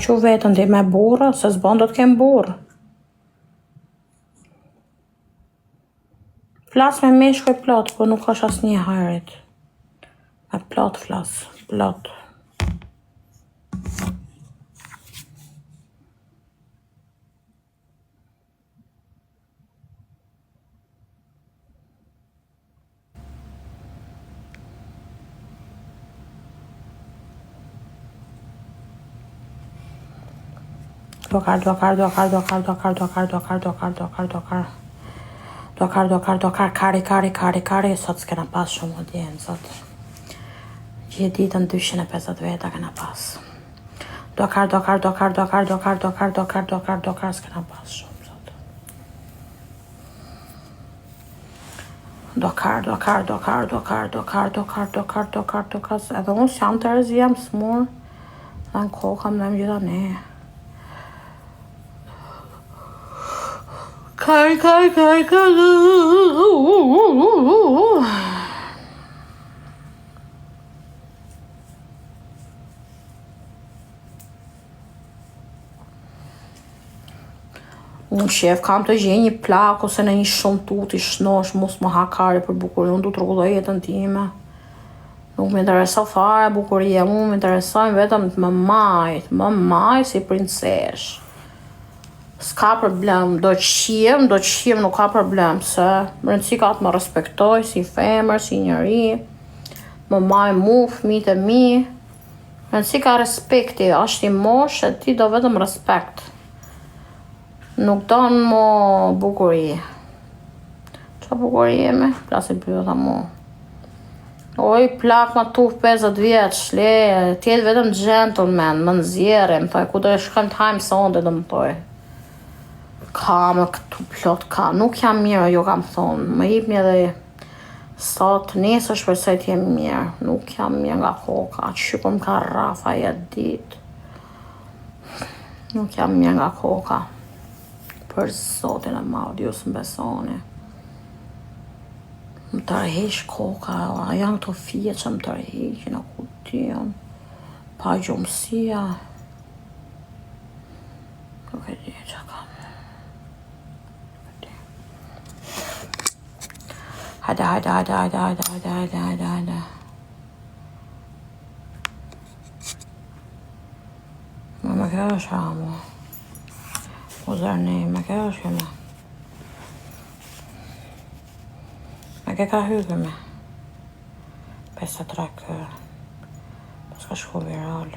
Qu vetën ti me burrë, se s'bon do të kem burrë. Flas me meshkuj plot, po nuk është asnjë hajrit. Me plot flas, plot. Dokar, dokar, dokar, dokar, dokar, dokar, dokar, dokar, dokar, dokar. Dokar, dokar, dokar, kari, kari, kari, kari, sot s'kena pas shumë audiencë, sot. Gjithë ditën 250 veta kena pas. Dokar, dokar, dokar, dokar, dokar, dokar, dokar, dokar, dokar, s'kena pas shumë sot. Dokar, dokar, dokar, dokar, dokar, dokar, dokar, dokar, dokar, edhe unë s'jam terezi, jam smur, dhe në koka më dhe më gjitha ne. Kar, kar, kar, kar, Unë qef kam të gjej një plak ose në një shumë tut i shnosh, mos më ha kare për bukuri, unë du të rregulloj jetën time. Nuk më intereson fare bukuria, mu më interesojnë vetëm të më maj, të më maj si princesh. S'ka problem, do qihem, do qihem, nuk ka problem, se rëndësi ka të më respektoj si femër, si njeri, më maj mu, fëmijët e mi, rëndësi ka respekti, është i moshë, e ti do vetëm respekt. Nuk don mo bukuri. Qa bukuri jemi? Plasi bytha mu. Oj, plak ma tuf 50 vjeç, le, të jetë vetëm gentleman, më nxjerrë, më thoj, ku do e shkojmë të hajmë sonte, do më thoj. Ka më këtu plot ka, nuk jam mirë, jo kam thonë, më jipni edhe sot, nesër shpresoj të jem mirë, nuk jam mirë nga koka, që kur më ka rrafa jetë ditë. Nuk jam mirë nga koka. Për zotin e madh, ju s'më besoni. Më tërheq koka, a janë këto fije që më tërheqin, a ku di unë. Pagjumësia. Nuk e di që kam. Hajde, hajde, hajde, hajde, hajde, hajde, hajde, hajde, hajde. Ma me kjo është ramo. O zërni, me kjo është kjo me. Me ke ka hypë me. 53 kë. Pas ka shku viral.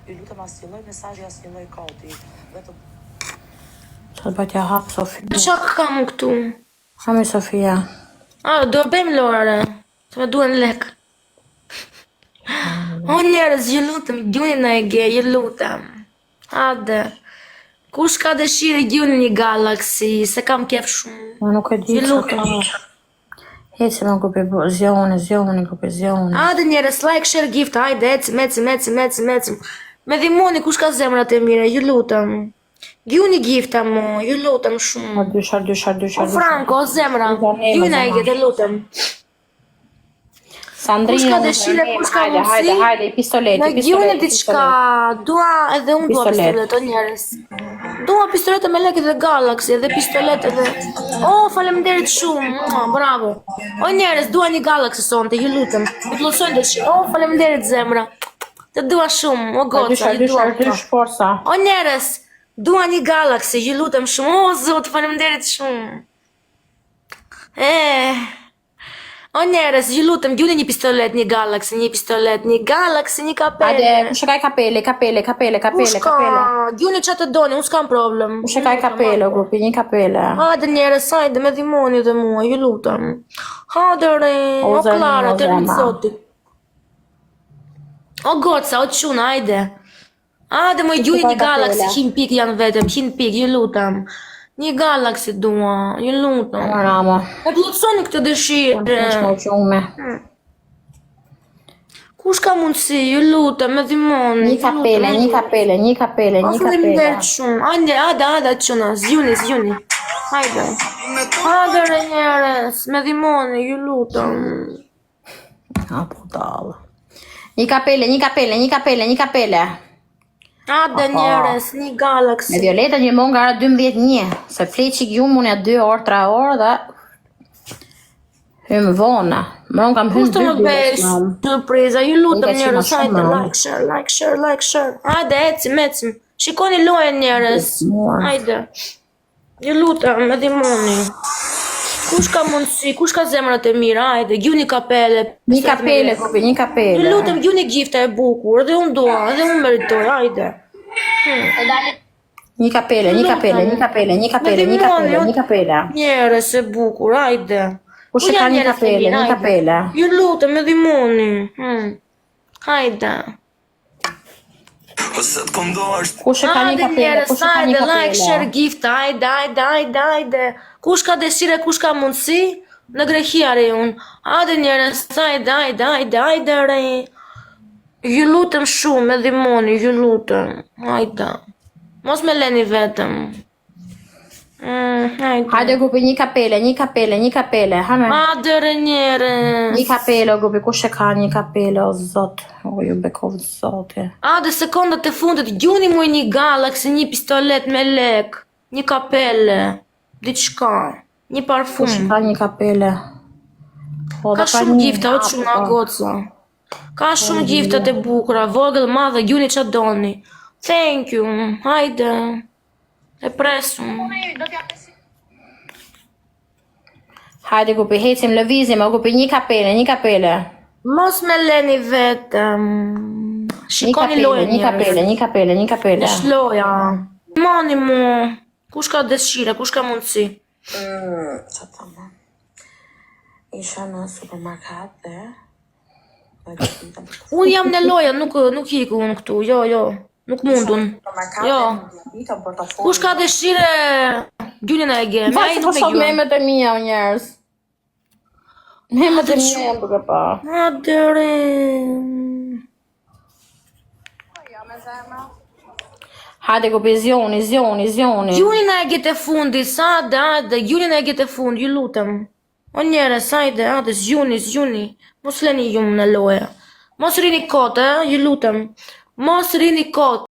Ju lutem asnjë lloj mesazhi, asnjë lloj kodi, vetëm Sa të bëjt ja hap Sofia. Qa kam unë këtu? Hami Sofia. A, do bëjmë lorare, se më duhen lek. O njerëz, ju lutem, gjuni në IG, ju lutem. Hajde. Kush ka dëshirë gjuni një Galaxy, se kam kef shumë. Unë nuk e di Ju çka lutem. ka. Heci më grupi, zgjoni, zgjoni grupi, zgjoni. Hajde njerëz, like, share, gift, hajde, ecim, ecim, ecim, ecim, ecim. Me dhimoni kush ka zemrat e mira, ju lutem. Gjuni gifta mo, ju lutem O shumë. dyshar, dyshar, O dyshar, dyshar. Franko, o zemra, Uzane, gjuni në IG, zemra. të lutem. Kush Sandrina, ka dëshirë, uzane, kush ka hajde, hajde, mundësi, hajde, pistoleti, Na gjuni pistoleti, diçka, pistoleti. dua edhe unë dua Pistolet. pistolet, o njerëz. Dua pistoletë me lekë dhe Galaxy, edhe pistolet edhe... O, faleminderit shumë, mua, bravo. O njerëz, dua një Galaxy sonte, ju lutem. Ju plotësojnë dëshirë. O, faleminderit zemra. Të dua shumë, o O goca, dyshar, ju dua. dyshar, dysh, forca. O njerëz, dua një Galaxy, ju lutem shumë. O, zot, faleminderit shumë. E. O njerëz, ju lutem, gjuni një pistolet, një Galaxy, një pistolet, një Galaxy, një kapele. Hajde, kush e ka i kapele, kapele, kapele, Kush kapele, ka? kapele. Gjuni çfarë të doni, unë s'kam problem. Kush e ka i kapele, o grupi, një kapele. Hajde njerëz, hajde, me dhimoni dhe mua, ju lutem. Hajde re, O, o zemra, Klara, o, të rritë zemra. zoti. O goca, o çuna, hajde. Hajde, më gjuni ka një Galaxy, kapele? 100 pikë janë vetëm, 100 pikë, ju lutem. Një Galaxy dua, ju lutem. Ramo. E plotësoni këtë dëshirë. Shmo gjume. Kush ka mundësi, ju lutem, me dhimoni. Një ju kapele, lutem, një kapele, një kapele, O, një kapele. faleminderit shumë. Hajde, hajde, hajde, çuna, zgjuni, zgjuni. Hajde. Hajde re njerëz, me dhimoni, ju lutem. A budallë. Një kapele, një kapele, një kapele, një kapele. Hajde njerëz, një Me Galaxy. Violeta një mon nga ora 12 një, se fle qik gjumë unë ja 2 orë, 3 orë dhe hymë vonë. Mron kam Kush hymë të më 2 bëj surpriza, ju lutem Unë ka njerëz, qenë hajde, shumë. like, share, like, share, like, share. Hajde, ecim, ecim. Shikoni lojën njerëz. Mua. Hajde. Ju lutem, me dhimoni. Kush ka mundësi, kush ka zemrat e mira, hajde, gjuni kapele. Një kapele, grupi, një kapele. Ju lutem, gjuni gifta e bukur, edhe unë dua, edhe unë meritoj, hajde. Një kapele, një kapele, një kapele, një kapele, një kapele, një kapele. Njerëz e bukur, hajde. Kush e Ku ka janë një njerëz e kapele, mirë, një hajde. kapele. Ju lutem, me dhimoni. Hmm. Hajde. Kush e ka një Hajde kapele, njerëz, kush e ka një hajde, like, share, kapele. gift, hajde, hajde, hajde, hajde. Kush ka dëshirë, kush ka mundësi? Në Greqi are unë. Hajde njerëz, hajde, hajde, hajde, hajde, re. Ju lutem shumë, me dhimoni, ju lutem. Hajde. Mos me leni vetëm. Mm, hajde. Hajde grupi, një kapele, një kapele, një kapele. Hame. Hajde re njerëz. Një kapele, o grupi, kush e ka një kapele, o zot. O ju bekoftë zoti. Hajde sekondat e fundit, gjuni mu një Galaxy, një pistolet me lek, një kapele, diçka, një parfum. Kush e ka një kapele? Po, Ka dhe shumë një gifta, o hapë, çuna po. goca. Ka shumë gifta të bukura, vogël, madhe, gjuni ça doni. Thank you, hajde. E presum. Hajde grupi, hecim, lëvizim, o grupi, një kapele, një kapele. Mos me leni vetëm. Një Shikoni kapele, lojën një njerëz. kapele, një kapele, një kapele. Është loja. Moni mu. Kush ka dëshirë, kush ka mundësi? Mm, Qa të them? Isha në supermarket dhe më gërditëm. Unë jam në loja, nuk nuk iku unë këtu. Jo, jo. Nuk mundun. Supermarket Jo. dhe më gërditëm portofolin. Kush ka dëshirë gjynin e gem, Fal ai se nuk po me shoh gjyn. memet e mia o njerëz. Memet e mia jam duke pa. Adere. Hajde grupi, zjoni, zjoni, zjoni. Gjuni na e gjetë e fundit, sa hajde, hajde, gjuni na e gjetë e fundit, ju lutem. O njerëz, hajde, hajde, zgjuni, zgjuni. Mos leni gjumë në loja. Mos rini kot, eh, ju lutem. Mos rini kot.